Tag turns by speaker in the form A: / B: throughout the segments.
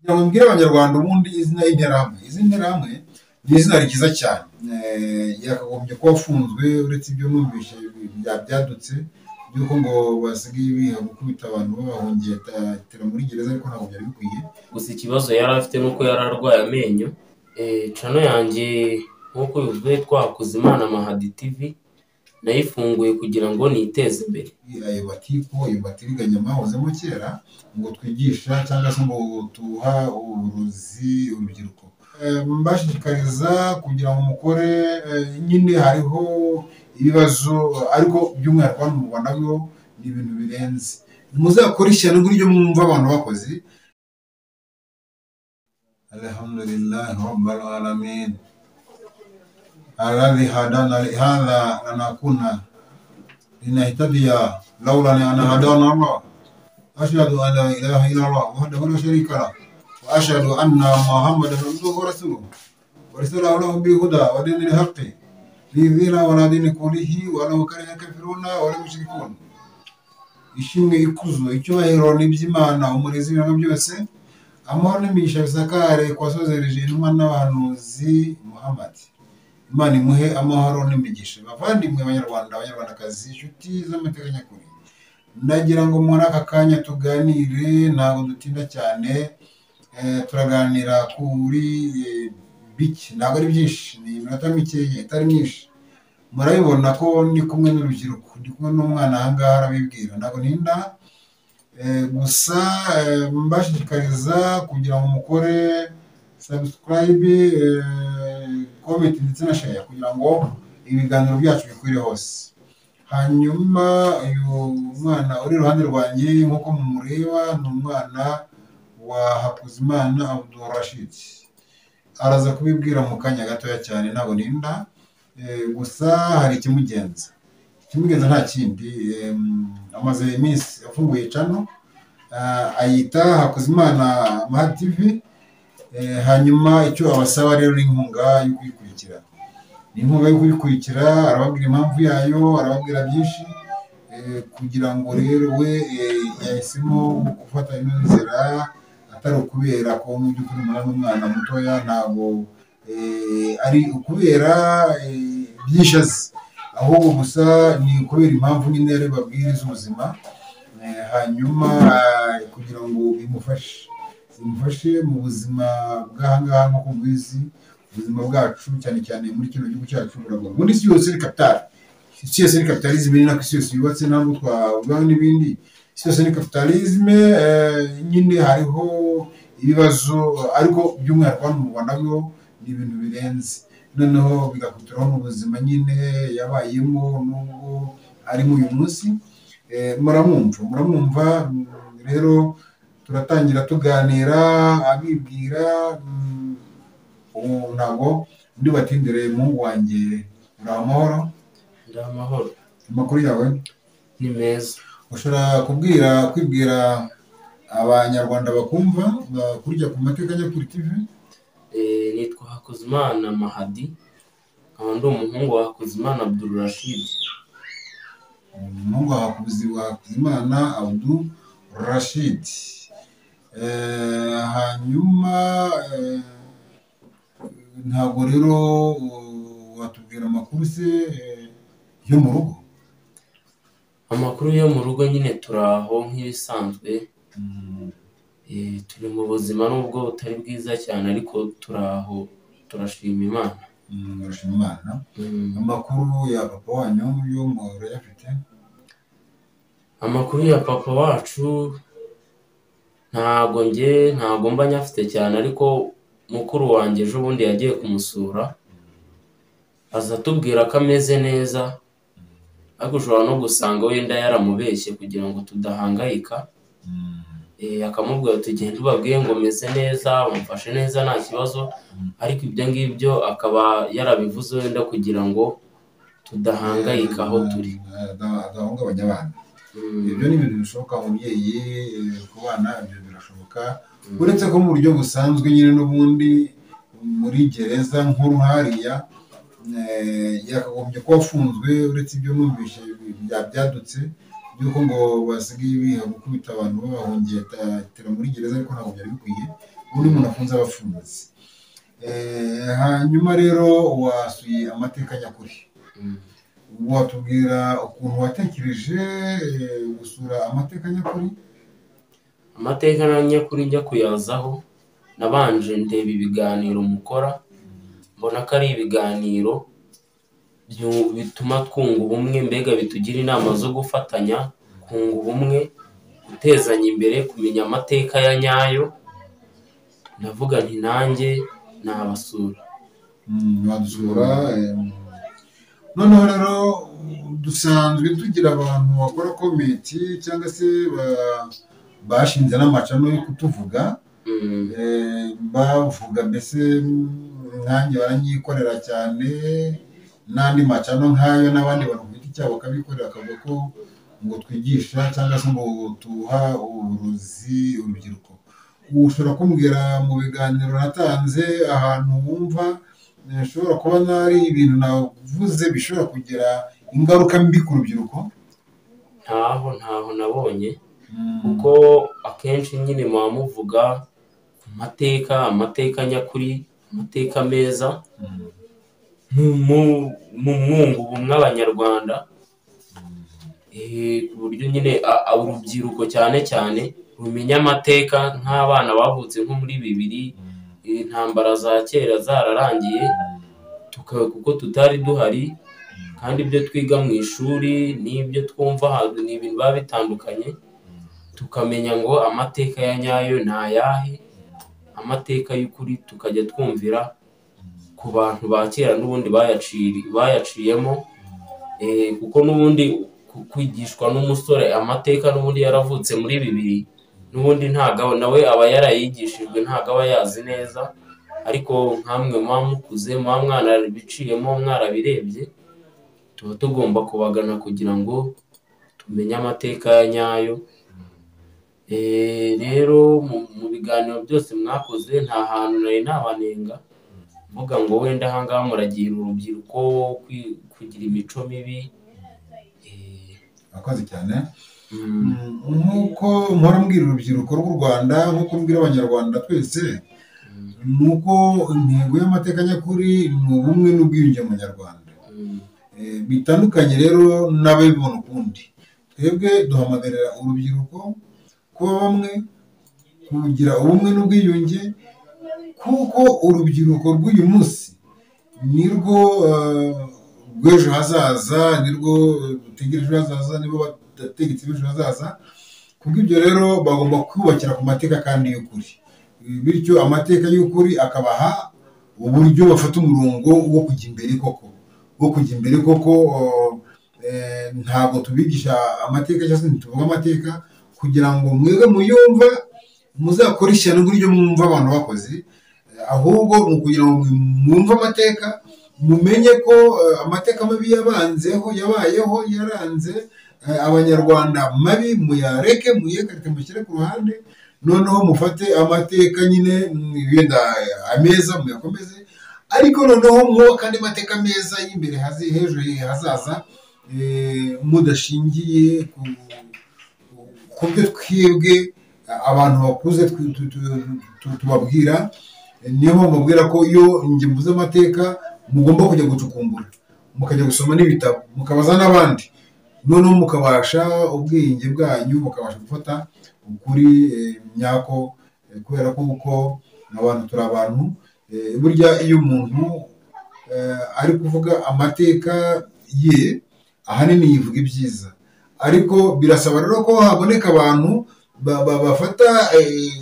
A: Kugira ngo mbwire Abanyarwanda ubundi izina Interahamwe, izina Interahamwe ni izina ryiza cyane. Yakagombye kuba afunzwe, uretse ibyo numvise byadutse by'uko ngo basigaye biha gukubita abantu babahungetera muri gereza, ariko ntabwo byari bikwiye.
B: Gusa ikibazo yari afite nuko yari arwaye amenyo. Channel yanjye nk'uko bivuze Twakuze Imana Mahadi TV, nayifunguye kugira ngo niteze imbere.
A: Ayo matiku, ayo matiriganya mwahozemo kera ngo twigisha cyangwa se ngo tuha uburozi urubyiruko. Mbashishikariza kugira ngo mukore. Nyine hariho ibibazo, ariko by'umwihariko hano mu Rwanda byo ni ibintu birenze. Muzakore ishyano nk'iryo mwumva abantu bakoze. Alhamdulillahi rabbil alamin alladhi hadana lihadha lanakuna linahtadiya laula an hadana Allah. Ashhadu an la ilaha illa Allah wahdahu la sharika lah wa ashhadu anna Muhammadan abduhu wa rasuluhu wa arsalahu lahu bil huda wa dinil haqqi liyudhhirahu ala dini kullihi walau kariha kafiruna wal mushrikun. Ishimwe, ikuzo, icyubahiro n'iby'Imana umurezi w'ibintu byose. Amahoro n'imigisha bisakare ku wasozereje intumwa n'abahanuzi Muhammad, Imana imuhe amahoro n'imigisha. Bavandimwe Abanyarwanda, Abanyarwandakazi, inshuti z'amateka nyakuri, ndagira ngo muri aka kanya tuganire, ntabwo dutinda cyane. Turaganira kuri bike, ntabwo ari byinshi, ni iminota mikeya itari myinshi. Murabibona ko ndi kumwe n'urubyiruko, ndi kumwe n'umwana aha ngaha arabibwira, ntabwo ntinda. Gusa mbashishikariza kugira ngo mukore subscribe, comment ndetse na share kugira ngo ibiganiro byacu bikwire hose. Hanyuma uyu mwana uri iruhande rwanjye nk'uko mumureba ni umwana wa Hakuzimana Abdul Rashid, araza kubibwira mu kanya gatoya cyane, ntabwo ninda. Gusa hari ikimugenza, ikimugenza nta kindi, amaze iminsi afunguye channel, ayita Hakuzimana Mahadi TV. Hanyuma icyo abasaba rero ni inkunga yo kuyikurikira, ni inkunga yo kuyikurikira. Arababwira impamvu yayo, arababwira byinshi. Kugira ngo rero we yahisemo gufata ino nzira atari ukubera ko mu by'ukuri umwana n'umwana mutoya, ntabwo ari ukubera byinshi azi, ahubwo gusa ni ukubera impamvu nyine yari babwire z'ubuzima. Hanyuma kugira ngo bimufashe mu buzima bw'aha ngaha. Nk'uko mubizi, ubuzima bwacu cyane cyane muri kino gihugu cyacu buragoye. Ubundi isi yose ni capital, isi yose ni capitalisme, ni nako isi yose yubatse, ntabwo twavuga n'ibindi, isi yose ni capitalisme. Nyine hariho ibibazo, ariko by'umwihariko hano mu Rwanda byo ni ibintu birenze, noneho bigakubitiraho n'ubuzima nyine yabayemo n'ubwo arimo uyu munsi. Muramwumva, muramwumva. Rero turatangira tuganira abibwira. Ubu ntabwo ndi batindire. Muhungu wanjye, uri amahoro?
B: Ndi amahoro.
A: Amakuru yawe?
B: Ni meza.
A: Ushobora kwibwira Abanyarwanda bakumva bakurya ku Mateka Nyakuri TV?
B: Nitwa Hakuzimana Mahadi, nkaba ndi umuhungu wa Hakuzimana Abdul Rashid.
A: Umuhungu wa Hakuzimana Abdul Rashid. Hanyuma ntabwo rero watubwira amakuru se yo mu rugo?
B: Amakuru yo mu rugo nyine turi aho nk'ibisanzwe. Turi mu buzima nubwo butari bwiza cyane, ariko turi aho, turashima Imana.
A: Urashima Imana. Amakuru ya papa wanyu yo murayafite?
B: Amakuru ya papa wacu ntago njye ntago mba nyafite cyane, ariko mukuru wanjye ejo bundi yagiye kumusura aza atubwira ko ameze neza, ariko ushobora no gusanga wenda yaramubeshye kugira ngo tudahangayika. Akamubwira ati: "Genda ubabwiye ngo meze neza, bamfashe neza, nta kibazo." Ariko ibyo ngibyo akaba yarabivuze wenda kugira ngo tudahangayika aho turi.
A: Adahungabanya abana. Ibyo ni ibintu bishoboka, umubyeyi ku bana ibyo birashoboka, uretse ko mu buryo busanzwe nyine n'ubundi muri gereza nkuru hariya yakagombye kuba afunzwe, uretse ibyo numvise byadutse by'uko ngo basigaye biha gukubita abantu babahungetera muri gereza, ariko ntabwo byari bikwiye. Undi muntu afunze aba afunze. Hanyuma rero wasuye Amateka Nyakuri, watubwira ukuntu watekereje gusura Amateka Nyakuri?
B: Amateka Nyakuri njya kuyazaho, nabanje ndeba ibiganiro mukora, mbona ko ari ibiganiro bituma twunga ubumwe, mbega bitugira inama zo gufatanya, kunga ubumwe, gutezanya imbere, kumenya amateka ya nyayo. Ndavuga nti nanjye nabasura.
A: Wadusura. Noneho rero dusanzwe tugira abantu bakora comment cyangwa se bashinze n'amachannel yo kutuvuga, bavuga mbese nkanjye baranyikorera cyane, n'andi machannel nk'ayo n'abandi bantu ku giti cyabo bakabikorera, bakavuga ko ngo twigisha cyangwa se ngo tuha uburozi urubyiruko. Ushobora kumbwira mu biganiro natanze ahantu wumva nshobora kuba nari ibintu navuze bishobora kugira ingaruka mbi ku rubyiruko?
B: Ntaho nabonye, kuko akenshi nyine muba muvuga amateka, amateka nyakuri, amateka meza, mu mwunga ubumwe Abanyarwanda, ku buryo nyine urubyiruko cyane cyane rumenya amateka, nk'abana bavutse nko muri 2000, intambara za kera zararangiye, kuko tutari duhari, kandi ibyo twiga mu ishuri n'ibyo twumva ni ibintu biba bitandukanye, tukamenya ngo amateka ya nyayo ni ayahe, amateka y'ukuri tukajya twumvira ku bantu ba kera n'ubundi bayaciyemo, kuko n'ubundi kwigishwa n'umusore amateka n'ubundi yaravutse muri 2000, n'ubundi ntago nawe aba yarayigishijwe, ntago aba yazi neza, ariko nkamwe muba mukuze, muba mwarabiciyemo, mwarabirebye, tuba tugomba kubagana kugira ngo tumenye amateka ya nyayo. Rero mu biganiro byose mwakoze nta hantu nari nabanenga mvuga ngo wenda aha ngaha muragira urubyiruko kugira imico mibi.
A: Murakoze cyane. Nk'uko mpora mbwira urubyiruko rw'u Rwanda, nk'uko mbwira Abanyarwanda twese, ni uko intego y'Amateka Nyakuri ni ubumwe n'ubwiyunge mu Banyarwanda. Bitandukanye rero n'ababibona ukundi. Twebwe duhamagarira urubyiruko kuba bamwe, kugira ubumwe n'ubwiyunge, kuko urubyiruko rw'uyu munsi nirwo rw'ejo hazaza, nirwo dutegereje ejo hazaza, nibo bategetsi b'ejo hazaza. Kubw'ibyo rero bagomba kubakira ku mateka kandi y'ukuri, bityo amateka y'ukuri akabaha uburyo bafata umurongo wo kujya imbere koko, wo kujya imbere koko. Ntabwo tubigisha amateka cyangwa se ntituvuga amateka kugira ngo mwebwe muyumva muzakore ishyano nk'iryo mwumva abantu bakoze, ahubwo ni ukugira ngo mwumve amateka, mumenye ko amateka mabi yabanzeho, yabayeho, yaranze Abanyarwanda mabi, muyareke, muyekarite, mushyire ku ruhande, noneho mufate amateka nyine wenda ameza muyakomeze, ariko noneho mwubake andi mateka meza y'imbere h'ejo hazaza, mudashingiye ku byo twebwe abantu bakuze tubabwira. Niyo mpamvu mbabwira ko iyo njye mvuze amateka mugomba kujya gucukumbura, mukajya gusoma n'ibitabo, mukabaza n'abandi, noneho mukabasha ubwenge bwanyu, mukabasha gufata ukuri nyako, kubera ko uko abantu turi abantu. Burya iyo umuntu ari kuvuga amateka ye ahanini yivuga ibyiza, ariko birasaba rero ko haboneka abantu bafata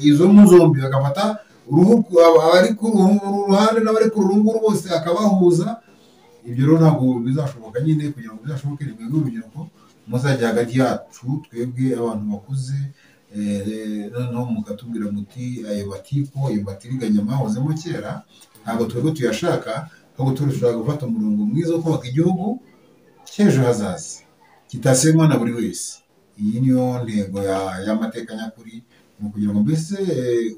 A: izo mpu zombi, bagafata uruhu, abari ku ruhande n'abari ku uru nguru bose akabahuza. Ibyo rero ntabwo bizashoboka nyine. Kugira ngo bizashoboke ni mwebwe urubyiruko muzajya hagati yacu twebwe abantu bakuze, noneho mukatubwira muti ayo matiku, ayo matiriganya mwahozemo kera ntabwo twebwe tuyashaka, ahubwo turashaka gufata umurongo mwiza wo kubaka igihugu cy'ejo hazaza kitasenywa na buri wese. Iyi niyo ntego y'Amateka Nyakuri, ni ukugira ngo mbese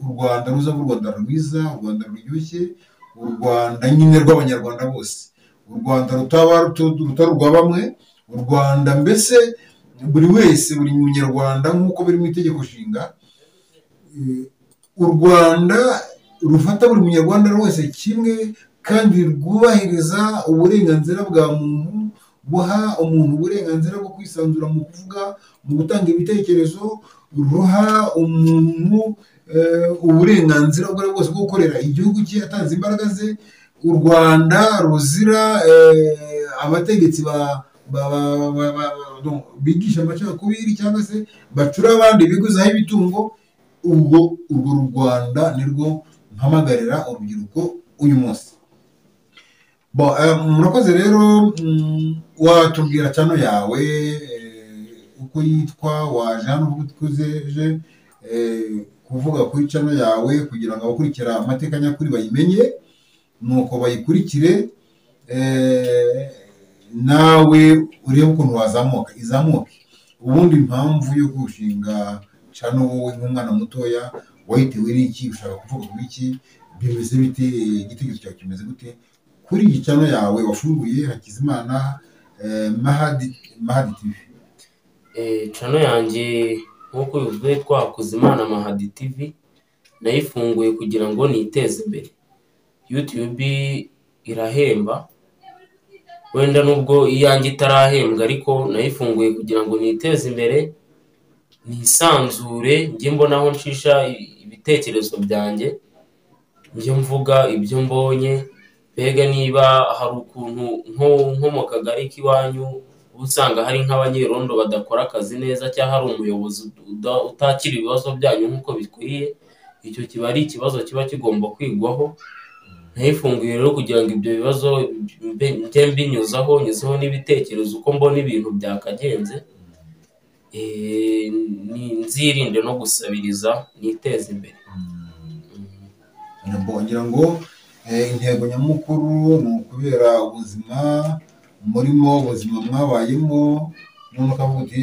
A: u Rwanda ruze u Rwanda rwiza, u Rwanda ruryoshye, u Rwanda nyine rw'Abanyarwanda bose, u Rwanda rutari urwa bamwe, u Rwanda mbese buri wese, buri munyarwanda nk'uko biri mu itegeko nshinga, U Rwanda rufata buri munyarwanda wese kimwe kandi rwubahiriza uburenganzira bwa muntu, buha umuntu uburenganzira bwo kwisanzura mu kuvuga, mu gutanga ibitekerezo, ruha umuntu uburenganzira ubwo aribwo bwose bwo gukorera igihugu cye atanze imbaraga ze. U Rwanda ruzira abategetsi bigisha amacakubiri cyangwa se bacura abandi biguzaho imitungo. Ubwo urwo Rwanda nirwo mpamagarira urubyiruko uyu munsi. Murakoze rero. Watubwira channel yawe uko yitwa, waje hano uvuga kuvuga kuri channel yawe kugira ngo abakurikira amateka nyakuri bayimenye, nuko bayikurikire, nawe urebe ukuntu wazamuka izamuke. Ubundi impamvu yo gushinga channel wowe nk'umwana mutoya wayitewe n'iki? Ushaka kuvuga ku iki? Bimeze bite? Igitekerezo cyawe kimeze gute kuri iyi channel yawe wafunguye Hakizimana Mahadi TV?
B: Channel yanjye nk'uko bivuze yitwa Hakuzimana Mahadi TV, nayifunguye kugira ngo niteze imbere. YouTube irahemba, wenda nubwo iyanjye itarahembwa, ariko nayifunguye kugira ngo niteze imbere, nisanzure, njye mbona aho nshisha ibitekerezo byanjye, njye mvuga ibyo mbonye. Mbega niba hari ukuntu nko mu kagari k'iwanyu uba usanga hari nk'abanyerondo badakora akazi neza, cyangwa hari umuyobozi utakira ibibazo byanyu nk'uko bikwiye, icyo kiba ari ikibazo kiba kigomba kwigwaho. Nayifunguye rero kugira ngo ibyo bibazo njye mbinyuzaho, nyuzeho n'ibitekerezo uko mbona ibintu byakagenze, nzirinde no gusabiriza, niteze imbere.
A: Ngira ngo intego nyamukuru ni ukubera ubuzima murimo, ubuzima mwabayemo, none ukavuga uti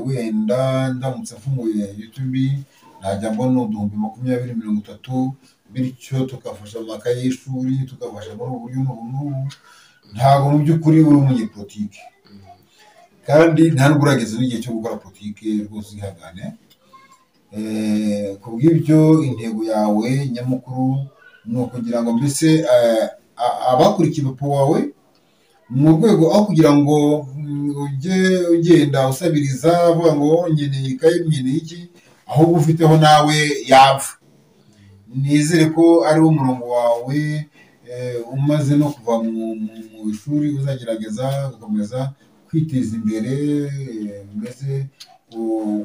A: wenda ndamutse mfunguye YouTube najya mbona 20,000 30,000, bityo tukafasha amakaye y'ishuri, tukafasha muri ubu buryo n'ubu n'ubu. Ntabwo mu by'ukuri uri umunyepolitike, kandi nta nubwo urageze n'igihe cyo gukora politike rwose, ihangane. Ku bw'ibyo intego yawe nyamukuru ni ukugira ngo mbese abakurikiye papa wawe mu rwego aho kugira ngo ujye ugenda usabiriza avuga ngo nkeneye ikayi, nkeneye iki, ahubwo ufiteho nawe yava. Nizere ko ari wo murongo wawe, umaze no kuva mu ishuri uzagerageza gukomeza kwiteza imbere, mbese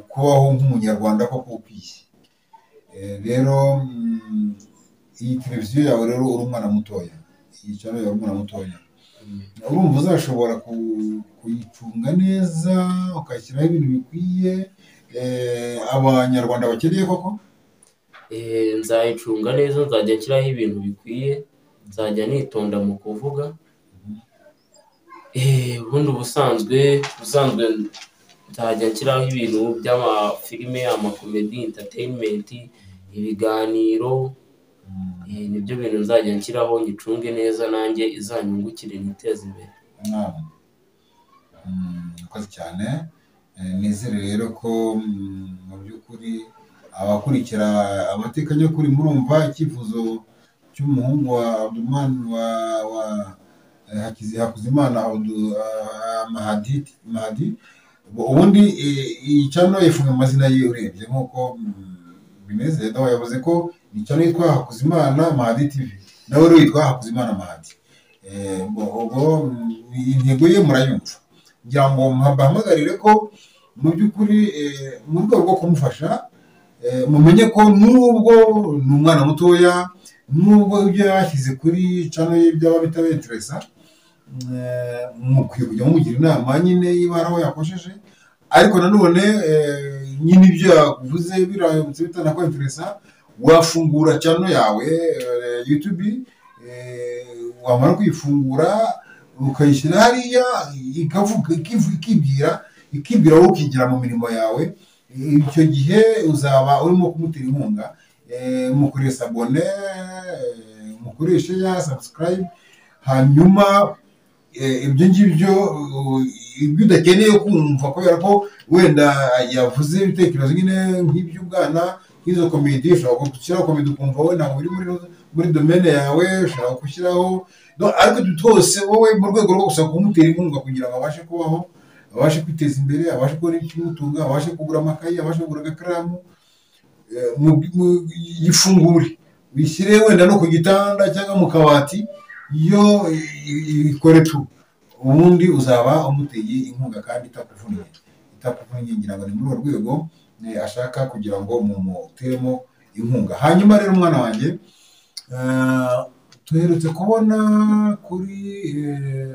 A: kubaho nk'umunyarwanda koko ukwiye. Rero iyi televiziyo yawe rero uri umwana mutoya, iyi channel yawe uri umwana mutoya, urumva uzashobora kuyicunga neza ukashyiraho ibintu bikwiye abanyarwanda bakeneye koko?
B: Nzayicunga neza, nzajya nshyiraho ibintu bikwiye, nzajya nitonda mu kuvuga. Ubundi ubusanzwe nzajya nshyiraho ibintu by'amafilime, amakomedi, entertainment, ibiganiro, nibyo bintu nzajya nshyiraho, ngicunge neza nanjye izanyungukire niteze imbere.
A: Murakoze cyane. Nizere rero ko mu by'ukuri abakurikira amateka nyakuri murumva icyifuzo cy'umuhungu wa Abdurman wa Hakuzimana Mahadi. Ubundi iyi channel ifunga amazina ye urebye nk'uko bimeze. Dawa yavuze ko ni channel yitwa Hakuzimana Mahadi TV, nawe rero yitwa Hakuzimana Mahadi. Ubwo intego ye murayumva, ngira ngo mbahamagarire ko mu by'ukuri mu rwego rwo kumufasha, mumenye ko nubwo ni umwana mutoya, nubwo ibyo yashyize kuri channel ye byaba bitabeteresa, mukwiye kujya mumugira inama nyine niba hari aho yakosheje, ariko nanone nyine ibyo yavuze biramutse bitanakwenteresa, wafungura channel yawe YouTube, wamara kuyifungura ukayishyira hariya ikavuga, ikibwira wowe ukigira mu mirimo yawe. Icyo gihe uzaba urimo kumutera inkunga, mukoresha abone, mukoreshe ya subscribe, hanyuma ibyo ngibyo ibyo udakeneye kumva kubera ko wenda yavuze ibitekerezo nyine nk'iby'ubwana, Kuri izo comedy ushobora gushyiraho comedy ukumva wowe ntabwo biri muri domaine yawe, ushobora gushyiraho, ariko twose wowe mu rwego rwo gusa kumutera inkunga kugira ngo abashe kubaho, abashe kwiteza imbere, abashe kubona ikimutunga, abashe kugura amakayi, abashe kugura agakaramu, yifungure wishyire wenda no ku gitanda cyangwa mu kabati, yo ikore tu, ubundi uzaba umuteye inkunga kandi itakuvunnye. Ngira ngo ni muri urwo rwego ashaka kugira ngo mumuteremo inkunga. Hanyuma rero umwana wanjye, tuherutse kubona kuri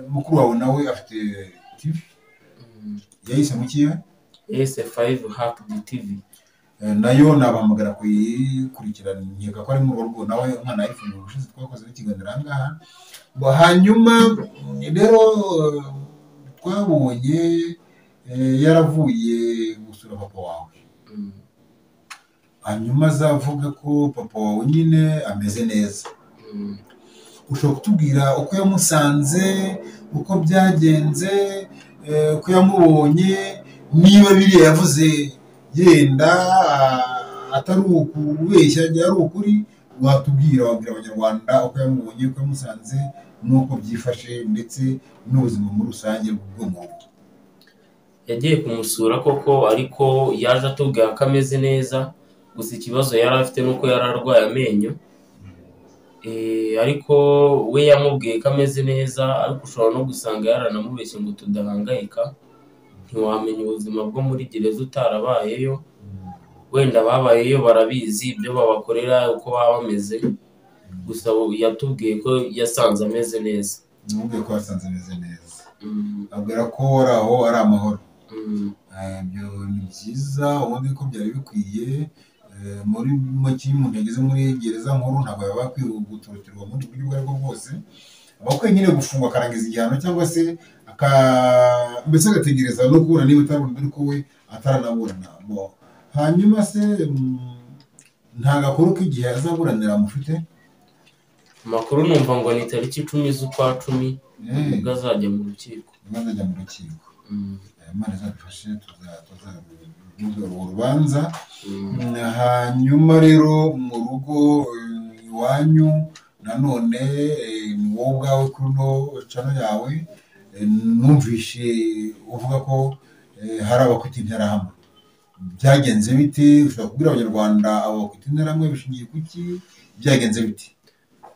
A: mukuru wawe nawe afite TV yayise mu kihe?
B: Yayise 5 Hacked TV.
A: Nayo nabahamagara kuyikurikirana, nkeka ko ari muri urwo rwego nawe umwana yayifunguye ubushize twakoze n'ikiganiro aha ngaha. Hanyuma rero twabonye yaravuye gusura papa wawe, hanyuma azavuga ko papa wawe nyine ameze neza. Ushobora kutubwira uko yamusanze, uko byagenze, uko yamubonye, niba biriya yavuze yenda atari ukubeshya ari ukuri, watubwira, wabwira abanyarwanda uko yamubonye, uko yamusanze, n'uko byifashe, ndetse n'ubuzima muri rusange bwo mu rugo.
B: Yagiye kumusura koko, ariko yaje atubwira ko ameze neza, gusa ikibazo yari afite nuko yari arwaye amenyo. Ariko we yamubwiye ko ameze neza, ariko ushobora no gusanga yaranamubeshye ngo tudahangayika. Ntiwamenya ubuzima bwo muri gereza utarabayeyo, wenda babayeyo barabizi ibyo babakorera uko baba bameze, gusa yatubwiye ko yasanze ameze neza.
A: Yamubwiye ko yasanze ameze neza, abwira ko ari aho ari amahoro. Ibyo ni byiza, ubundi ko byari bikwiye. Muri make iyo umuntu yageze muri gereza nkuru ntabwo yaba akwiye gutorotherwa mu buryo ubwo aribwo bwose, aba akwiye nyine gufungwa akarangiza igihano, cyangwa se mbese agategereza no kubura niba atarabona, ariko we ataranaburana. Hanyuma se nta gakuru k'igihe azaburanira mufite?
B: Amakuru numva ngo ni tariki 10 z'ukwa 10 ubwo azajya mu rukiko.
A: Ubwo azajya mu rukiko. Imana izadufashe tuzarugira urwo rubanza. Hanyuma rero mu rugo iwanyu nanone ni wowe ubwawe kuri ino channel yawe, numvishe uvuga ko hari abakwita interahamwe. Byagenze bite? Ushobora kubwira abanyarwanda abo bakwita interahamwe bishingiye kuki? Byagenze bite?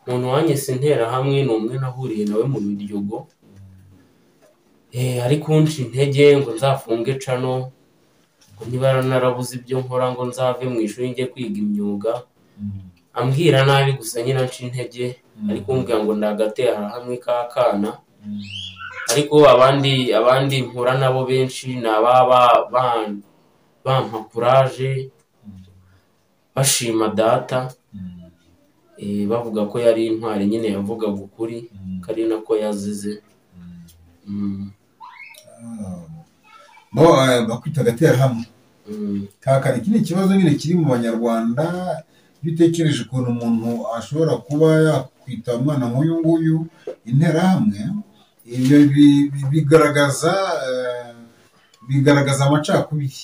B: Umuntu wanyise interahamwe ni umwe nahuriye nawe mu Biryogo, ari kunca intege ngo nzafunge cano, ngo niba narabuze ibyo nkora ngo nzave mu ishuri njye kwiga imyuga, ambwira nabi gusa nyine anca intege, ari kumbwira ngo ndagatera hamwe k'akana. Ariko abandi mpura nabo benshi ni ababa bampa kuraje, bashima data, bavuga ko yari intwari nyine, yavugaga ukuri, ko ari nako yazize.
A: Bakwita agaterahamwe kakana. Iki ni ikibazo nyine kiri mu banyarwanda. Iyo utekereje ukuntu umuntu ashobora kuba yakwita umwana nk'uyu nguyu interahamwe, ibyo bigaragaza amacakubiri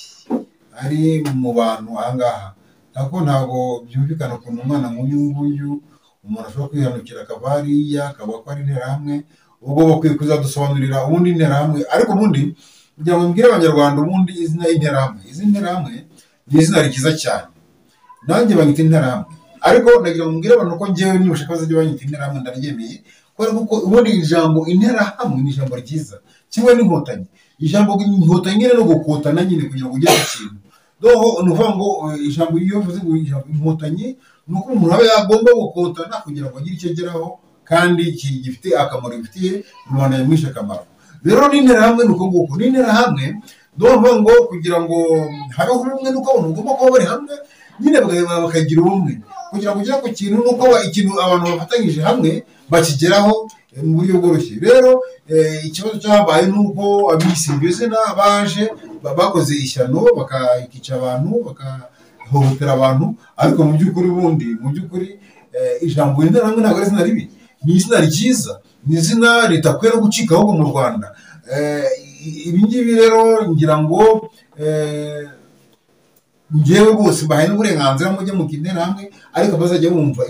A: ari mu bantu aha ngaha. Ntabwo byumvikana ukuntu umwana nk'uyu nguyu umuntu ashobora kwihanukira akava hariya akaba ko ari interahamwe. Ubwo bakwiye kuzadusobanurira ubundi interahamwe. Ariko ubundi kugira ngo mbwire abanyarwanda ubundi izina interahamwe, izina interahamwe ni izina ryiza cyane, nanjye banyita interahamwe. Ariko nagira ngo mbwire abantu ko njyewe niba bazajya banyita interahamwe ndaryemeye, kubera ko ubundi ijambo interahamwe ni ijambo ryiza kimwe n'inkotanyi. Ijambo inkotanyi nyine no gukotana nyine kugira ngo ugere ku kintu. Doho ni ukuvuga ngo ijambo iyo uvuze ngo ijambo inkotanyi ni uko umuntu aba yagomba gukotana kugira ngo agire icyo ageraho kandi gifite akamaro, gifitiye rubanda nyamwinshi akamaro. Rero n'interahamwe ni uko nguko, n'interahamwe doho ngo kugira ngo habeho ubumwe nuko abantu bagomba kuba bari hamwe nyine bakagira ubumwe, kugira ngo ugere ku kintu nuko ikintu abantu bafatanyije hamwe bakigeraho mu buryo bworoshye. Rero ikibazo cyabaye nuko abisi iryo zina baje bakoze ishyano, bakakica abantu, bakahohotera abantu, ariko mu by'ukuri ubundi mu by'ukuri ijambo interahamwe ntabwo ari izina ribi, ni izina ryiza, ni izina ritakwiye no gucika ahubwo mu Rwanda. Ibi ngibi rero ngira ngo Njyewe rwose mbahaye n'uburenganzira mujye mu interahamwe, ariko bazajya bumva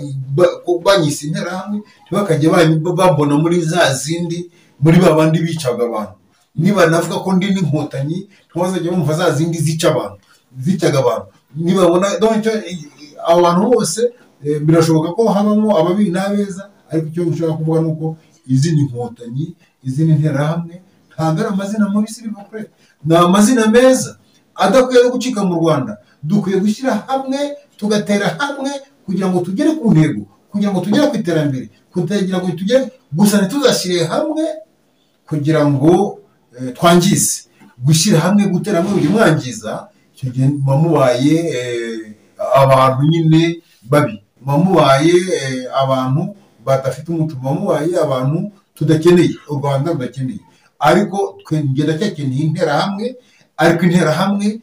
A: banyise interahamwe ntibakajye bambona muri za zindi, muri ba bandi bicaga abantu. Niba navuga ko ndi n'inkotanyi, ntibazajya bumva za zindi zica abantu, zicaga abantu. Nibabona donc abo bantu bose, birashoboka ko habamo ababi n'abeza, ariko icyo nshaka kuvuga ni uko izindi nkotanyi, izindi nterahamwe ntabwo ari amazina mabi, s'il vous plaît, ni amazina meza adakwiye no gucika mu Rwanda. Dukwiye gushyira hamwe, tugatera hamwe kugira ngo tugere ku ntego, kugira ngo tugere ku iterambere, kugira ngo tugere gusa. Ntituzashyire hamwe kugira ngo twangize. Gushyira hamwe, gutera hamwe ujya mwangiza, icyo gihe muba mubaye abantu nyine babi, muba mubaye abantu badafite umuco, muba mubaye abantu tudakeneye, u Rwanda rudakeneye. Ariko twe njye ndacyakeneye interahamwe, ariko interahamwe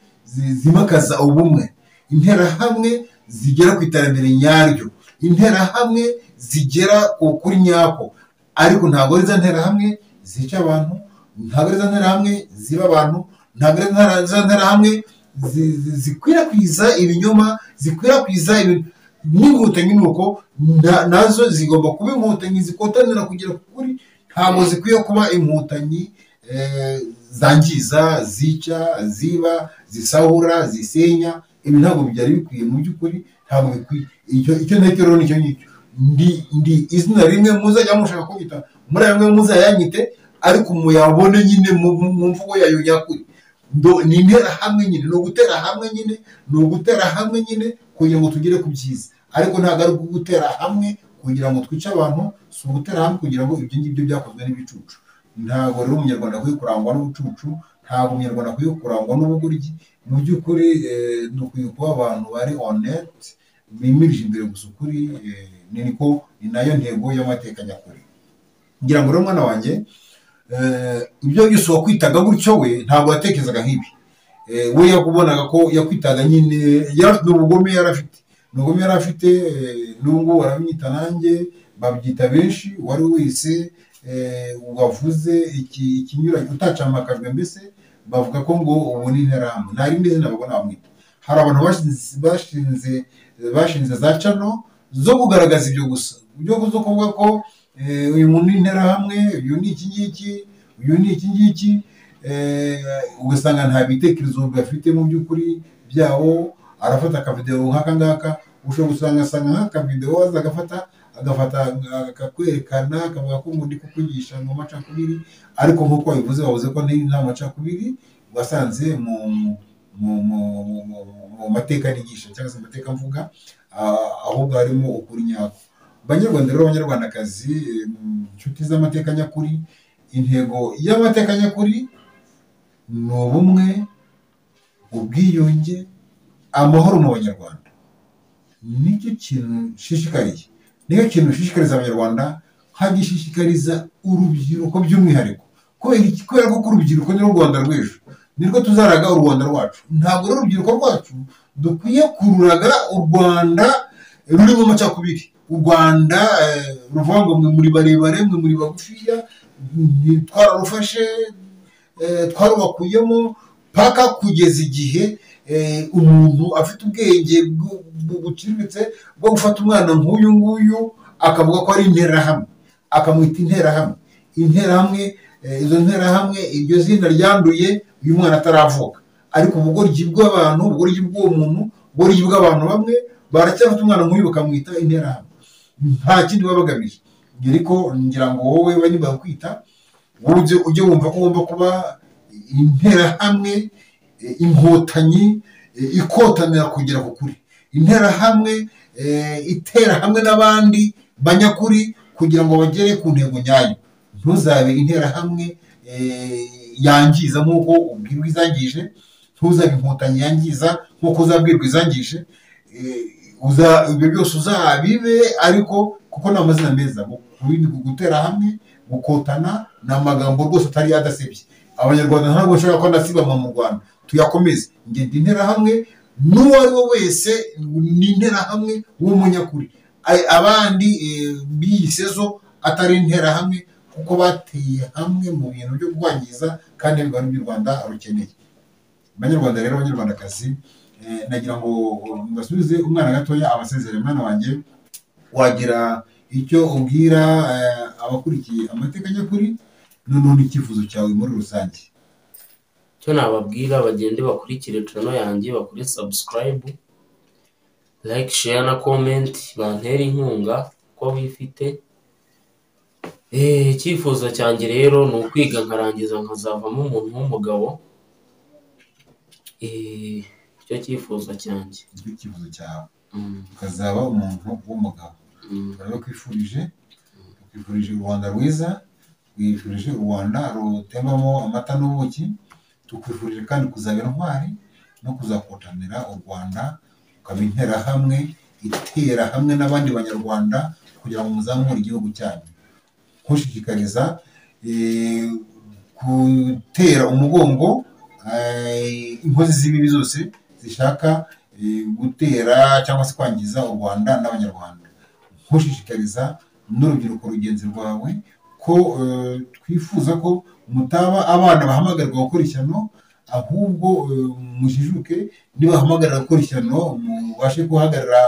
A: zimakaza ubumwe, interahamwe zigera ku iterambere nyaryo, interahamwe zigera ku kuri nyako. Ariko ntabwo ari za nterahamwe zica abantu, ntabwo ari za nterahamwe ziba abantu, ntabwo ari za nterahamwe zikwirakwiza ibinyoma, zikwirakwiza ibintu. N'inkotanyi ni uko, nazo zigomba kuba inkotanyi zikotanira kugera ku kuri. Ntabwo zikwiye kuba inkotanyi zangiza, zica, ziba, zisahura, zisenya. Ibi ntabwo byari bikwiye mu by'ukuri, ntabwo bikwiye. Icyo ntacyo rero nicyo ngicyo. Ndi izina rimwe muzajya mushaka kunyita, muri ayo muzayanyite, ariko muyabone nyine mu mvugo yayo nyakuri. Ni interahamwe nyine, ni ugutera hamwe nyine, ni ugutera hamwe nyine kugira ngo tugere ku byiza. Ariko ntabwo ari ugutera hamwe kugira ngo twice abantu, si ugutera hamwe kugira ngo ibyo ngibyo byakozwe n'ibicucu. Ntabwo rero umunyarwanda akwiye kurangwa n'ubucucu, ntabwo umunyarwanda akwiye kurangwa n'ubugoryi. Mu by'ukuri dukwiye kuba abantu bari honnête, bimirije imbere gusa ukuri. Niko ni nayo ntego y'amateka nyakuri. Ngira ngo rero mwana wanjye, ibyo byose wakwitaga gutyo, we ntabwo yatekerezaga nk'ibi. We yakubonaga ko yakwitaga nyine, yari afite ubugome, yari afite ubugome, yari afite. N'ubu ngubu barabinyita, nanjye babyita benshi. Uwo ari we wese wavuze ikinyuranye, utacamakajwe mbese, bavuga ko ngo ubu ni interahamwe, nta rindi zina babona bamwita. Hari abantu bashinze za channel zo kugaragaza ibyo gusa, byo zo kuvuga ko uyu muntu ni interahamwe, uyu ni iki ngiki, uyu ni iki ngiki. Ugasanga nta bitekerezo bafite mu by'ukuri byabo. Arafata akavidewo nk'aka ngaka, ushobora gusanga asanga nk'akavidewo aza agafata akakwerekana, akavuga ko ngo ndi kukwigisha ngo amacakubiri. Ariko nk'uko wabivuze, wavuze ko nta macakubiri wasanze mu mateka nigisha cyangwa se mu mateka mvuga, ahubwo harimo ukuri nyako. Banyarwanda rero, banyarwandakazi, inshuti z'amateka nyakuri, intego y'amateka nyakuri ni ubumwe, ubwiyunge, amahoro mu banyarwanda. Nicyo kintu nshishikariye, nicyo kintu nshishikariza abanyarwanda, nkagishishikariza urubyiruko by'umwihariko. Kubera iki? Kubera ko urubyiruko ni rwo Rwanda rw'ejo, nirwo tuzaraga u Rwanda rwacu. Ntabwo rero urubyiruko rwacu dukwiye kururaga u Rwanda rurimo amacakubiri, u Rwanda ruvuga ngo mwe muri barebare, mwe muri bagufiya. Twararufashe, twarubakuyemo paka kugeza igihe umuntu afite ubwenge buciriritse bwo gufata umwana nk'uyu nguyu akavuga ko ari interahamwe, akamwita interahamwe. Interahamwe, izo nterahamwe, iryo zina ryanduye uyu mwana ataravuka. Ariko ubugoryi bw'abantu, ubugoryi bw'uwo muntu, ubugoryi bw'abantu bamwe, baracyafata umwana nk'uyu bakamwita interahamwe, nta kindi baba bagamije. Ariko ngira ngo wowe niba bakwita, wowe ujye wumva ko ugomba kuba interahamwe, inkotanyi ikotanira kugera ku kuri, interahamwe itera hamwe n'abandi banyakuri kugira ngo bagere ku ntego nyayo. Ntuzabe interahamwe yangiza nk'uko ubwirwa izangije, ntuzabe inkotanyi yangiza nk'uko uzabwirwa izangije. Ibyo byose uzabibe, ariko kuko ni amazina meza. Gutera hamwe, gukotana, ni amagambo rwose atari adasebye. Abanyarwanda ntabwo bashobora ko ndasibama mu Rwanda, tuyakomeze. Njye ndi interahamwe, n'uwo ari we wese ni interahamwe w'umunyakuri. Abandi biyise zo atari interahamwe kuko bateye hamwe mu bintu byo kwangiza, kandi ibiganiro by'u Rwanda rukeneye. Abanyarwanda rero, abanyarwandakazi, Nagira ngo mbasubize umwana gatoya abasezere. Mwana wanjye, wagira icyo ubwira abakurikiye Amateka Nyakuri, noneho n'icyifuzo cyawe muri rusange?
B: Icyo nababwira, bagende bakurikire channel yanjye, bakore subscribe, like, share na comment, bantere inkunga ko bifite. Icyifuzo cyanjye rero ni ukwiga nkarangiza nkazavamo umuntu w'umugabo. Icyo cyifuzo cyanjye.
A: Nicyo cyifuzo cyawe, ukazaba umuntu w'umugabo? Turabikwifurije, tukwifurije u Rwanda rwiza, twifurije u Rwanda rutembamo amata n'ubuki, tukwifurije kandi kuzaba intwari no kuzakotanira u Rwanda, ukaba interahamwe itera hamwe n'abandi Banyarwanda kugira ngo muzamure igihugu cyanyu. Nkushishikariza gutera umugongo inkozi z'ibibi zose zishaka gutera cyangwa se kwangiza u Rwanda n'Abanyarwanda. Nkushishikariza n'urubyiruko rugenzi rwawe ko twifuza ko mutaba abana bahamagarwa gukora ishyano, ahubwo mujijuke, nibahamagarira gukora ishyano mubashe guhagarara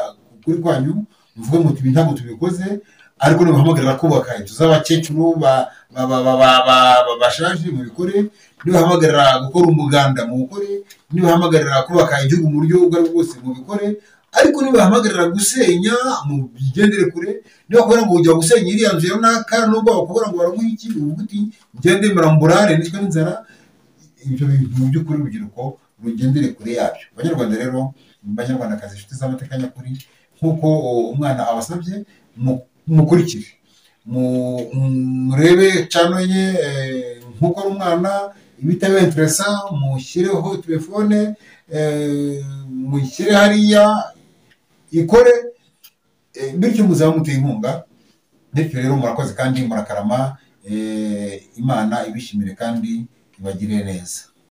A: kuri kwanyu, muvuge muti ibi ntabwo tubikoze. Ariko nibahamagarira kubaka inzu z'abakecuru bashaje, mubikore. Nibahamagarira gukora umuganda, muwukore. Nibahamagarira kubaka igihugu mu buryo ubwo ari bwo bwose, mubikore. Ariko nibahamagarira gusenya, mubigendere kure. Niba ngo ujya gusenya iriya nzu ya runaka, nubwo bakubwira ngo baraguha iki, uvuga uti ngende murambure nicwe n'inzara. Ibyo bintu mu by'ukuri urubyiruko rugendere kure yabyo. Banyarwanda rero, Banyarwandakazi, inshuti z'Amateka Nyakuri, nk'uko umwana abasabye, mukurikire, murebe channel ye. Nk'uko ari umwana, ibitaba interesa, mushyireho telefone, mushyire hariya ikore, bityo muzaba muteye inkunga. Bityo rero murakoze kandi murakarama. Imana ibishimire kandi ibagirire neza.